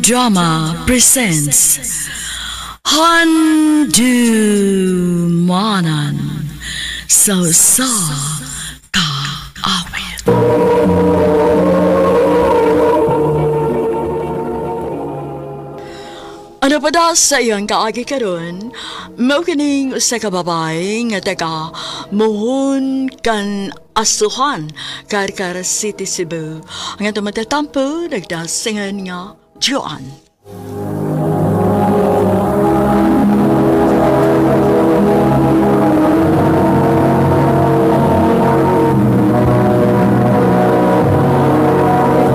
Drama presents Handumanan sa Usa Ka Awit. Ano pa da sa iyang kaagi karon? Mao kining usa ka babae nga taga Muhon kan Asuhan, Carcar City, Cebu. Ang atong matatampo nagdasingan nga Joan.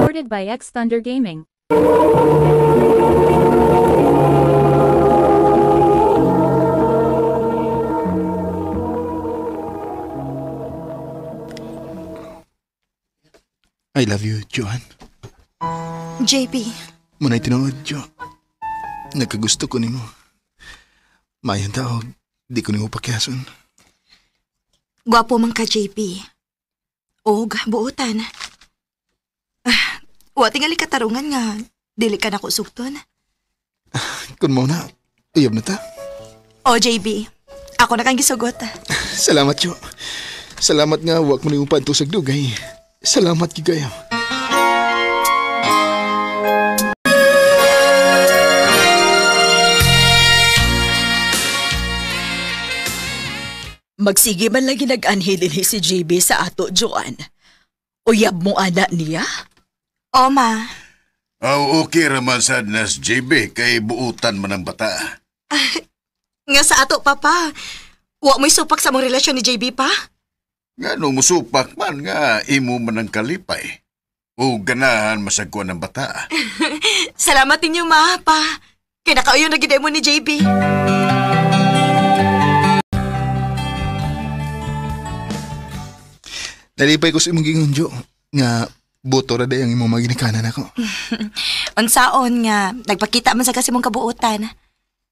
Recorded by X Thunder Gaming. I love you, Joan. JB. Muna'y tinuod, Jo. Nagkagusto ko nimo. Mayang taog, di ko nimo pakyason. Gwapo man ka, JB. Og, buotan. Wa tingali katarungan nga. Dili ka na ko sugton. Kun mo na, uyab na ta. O, JB. Ako na kang gisugot. Salamat, Jo. Salamat nga, wag mo nimo pantusag dugay. Salamat kayo. Magsige man lagi nag-anhi dinhi si JB sa ato, Joan. Uyab mo ana niya? O, ma. Aw, okay raman sad na si JB kay buutan man ang bata. Nga sa ato, papa. Wa mo'y supak sa mong relasyon ni JB pa? Nga no musupak man nga imo man ang kalipay. O ganahan masagkuan ang bata. Salamat ninyo, ma, pa. Kaya nakauyon na gid mo ni JB. Nalipay ko sa imong gingon, Jo. Nga buto ra day ang imong maginikanan ako. Unsaon nga, nagpakita man sa kasi mong kabuutan.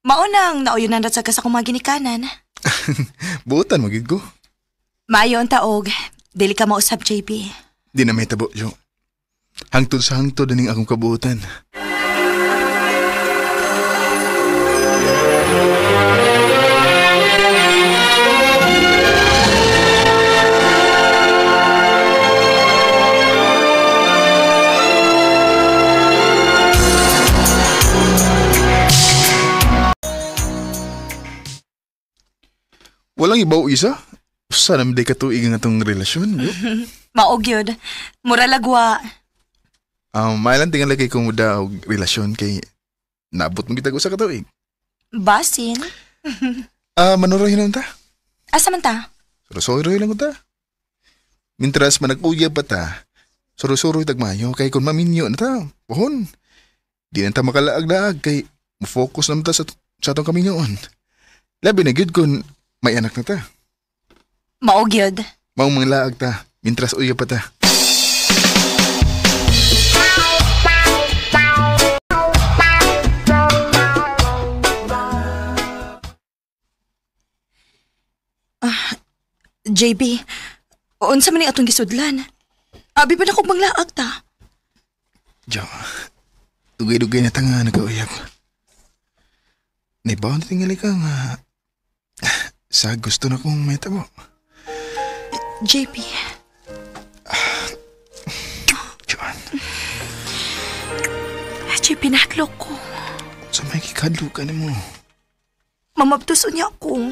Maunang nauyunan ra sa akong mga ginikanan. Buotan mo gid ko. Maayo ang taog, dili ka mausab, JB. Di na may tabo, Jo. Hangtod sa hangtod aning akong kabuotan. Walang ibaw isa. Sana may katuig ang atong relasyon. Maog yun. Mura lagwa. Mailan tingali kay kumuda og relasyon kay nabot mo kitag usa ka tuig. Basin? Manuroy lang ta. Asa man ta? Suroy lang ta. Mintras manag-uyab pa ta, suroy tagmayo kay kung maminyo na ta, pohon. Di na ta makalaag-laag kay mo-focus naman ta sa atong kaminyoon. Labi na gyud kung may anak na ta. Maog yun. Maong mga laag ta, mintras uyab pa ta. JB, unsa man ni atong gisudlan? Abi pa na kong manglaag ta. Jo, dugay-dugay na ta nga nagauyab. Naibaw na tingali ka nga sa gusto na kong may tabo. JP. Joan. JP, nahadlok ko. Sa may kikadlok ka nimo. Mamabtuson niya ako.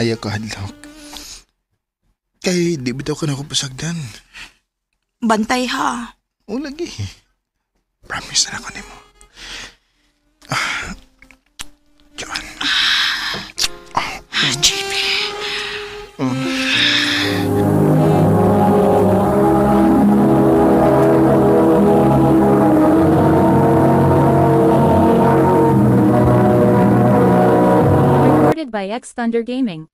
Ayaw ka hadlok. Kay di bitaw ka na ako pasagdan. Bantay ha. O lagi. Promise na ako nimo. Joan. JP. Recorded by X Thunder Gaming.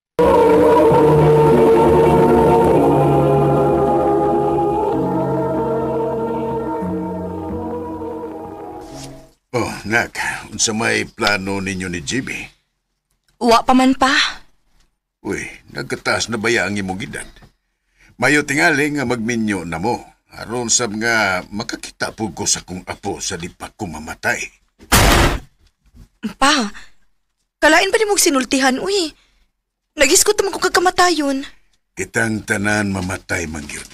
Oh, nak, unsa may plano ninyo ni Jimmy? Wa pa man pa. Uy, nagkataas na baya ang imong edad? Mayo tingali nga magminyo na mo. Aron sab nga makakita pud ko sa kong apo sa di pa ko mamatay. Pa, kalain pa ni mong sinultihan, uy. Nagiskot naman kung kagkamatayon. Kitang tanan mamatay man gyud.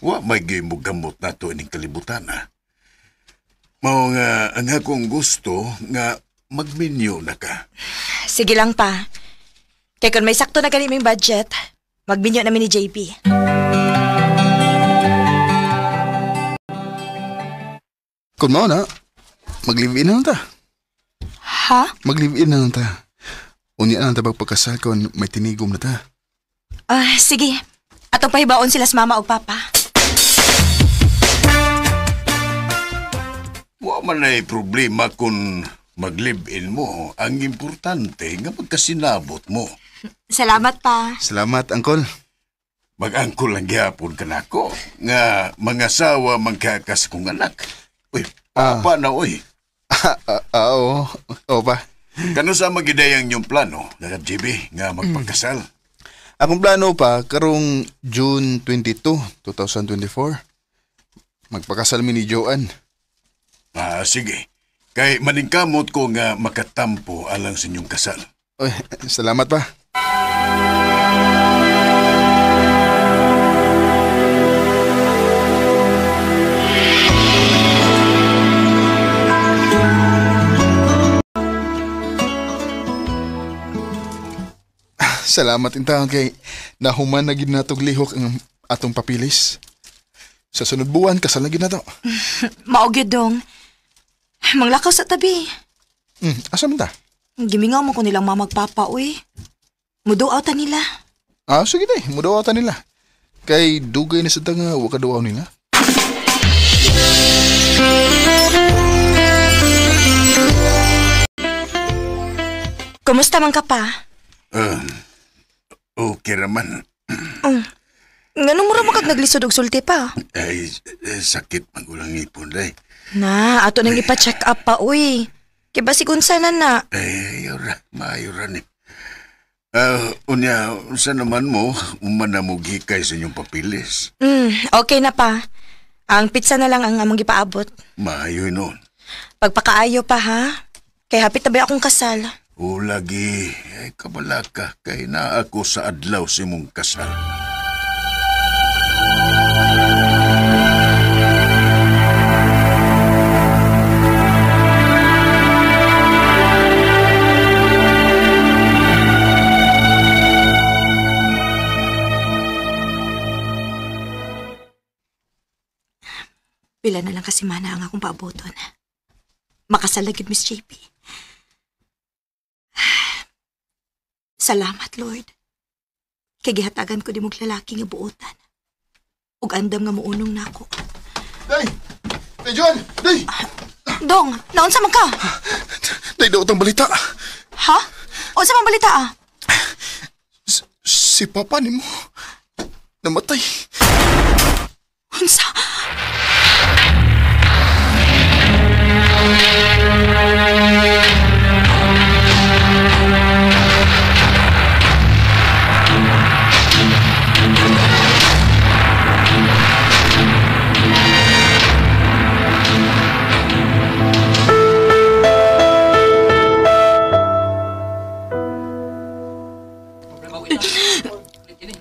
Wa may gyud mo gamot nato ining kalibutan, ha. Mao nga ang akong gusto nga magminyo na ka. Sige lang pa. Kaya kung may sakto na gani ming budget, magminyo namin ni JB. Kung mao na, mag-live-in na lang ta. Ha? Mag-live-in na lang ta. Unya na lang ta pagpagkasal kung may tinigom na ta. Ah, sige. Atong pahibaon sila sa mama o papa. Wa man ay problema kung mag-live-in mo. Ang importante nga magkasinabot mo. Salamat pa. Salamat, Uncle. Mag-angkol lang gyapon ka nako nga mangasawa man ka sa kong anak. Uy, papa na uy. Oo. Oo pa. Kano sa magidayang yung plano, nga JB, nga magpakasal? Akong plano pa, karong June 22, 2024, magpakasal mi ni Joanne. Ah, sige. Kay maningkamot ko nga makatampo alang sa inyong kasal. Uy, salamat pa. Salamat intaon kay nahuman na gid natog lihok ang atong papilis. Sa sunod buwan, kasal na gid nato. Mao gyud dong. Manglakaw sa tabi. Asa man ta? Gimingaw mo ko nilang mamagpapa, uy. Muduaw ta nila. Ah, sige day, muduaw ta nila. Kay dugay na sa tanga, wa ka duaw nila. Kumusta man ka pa? Okay raman. Nganong mura mo kag naglisod og sulti pa? Ay, sakit magulang ipon, day. Na, ato nang ipa-check up pa, uy. Kay basig unsa na na. Ay, ayaw ra, maayo ra ni. Unya, unsa naman mo, uman na mo gikay sa inyong papilis. Okay na pa. Ang pizza na lang ang among gipaabot. Maayo noon. Pagpakaayo pa, ha? Kay hapit na ba akong kasal? O lagi, ay kabala ka, kay na ako sa adlaw si mong kasal. Pila na lang kasi mana ang akong paaboton. Makasal na gyud, Miss JP. Salamat, Lord. Kay gihatagan ko di mong lalaki nga buotan. Ug andam nga muunong nako. Day! Day, Joan! Day! Dong, naunsa man ka? Day, daot ang balita. Ha? Unsa man balita ah? Si Papa ni mo namatay. Unsa?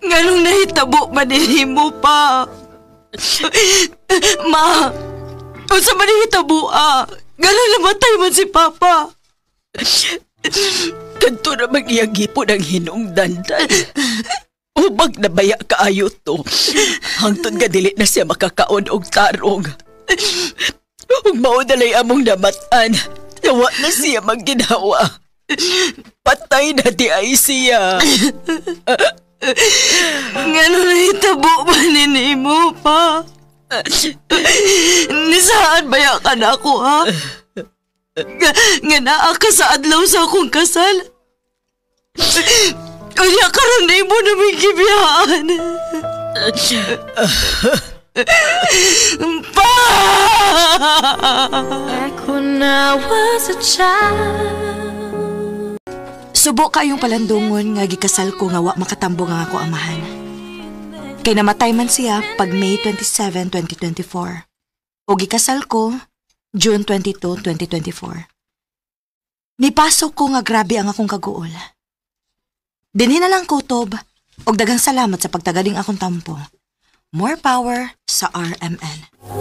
Nganong nahitabo man mo pa? Ma, unsa man nahitabo ah? Nganong namatay man si Papa? Kanto na mag-iyang gipon ang hinungdan. Ubag na baya kaayo to. Hangtod nga dili na siya makakaon og tarong. Ug mao dalay among namatan. Nawa na siya magginawa. Patay na di ay siya. Ngano nahitabo man nimo pa? Nisaan baya ka na ako, ha? Nga naa ka sa adlaw sa akong kasal. Unya karon na imo na may gibiyaan. Pa! Back when I was a child. Subo kayong palandungon nga gikasal ko nga wa makatambong ang ako amahan. Kay namatay man siya pag May 27, 2024. O gikasal ko June 22, 2024. Nipasok ko nga grabe ang akong kaguol. Dinhi na lang kutob og daghang salamat sa pagtagaling akong tampo. More power sa RMN.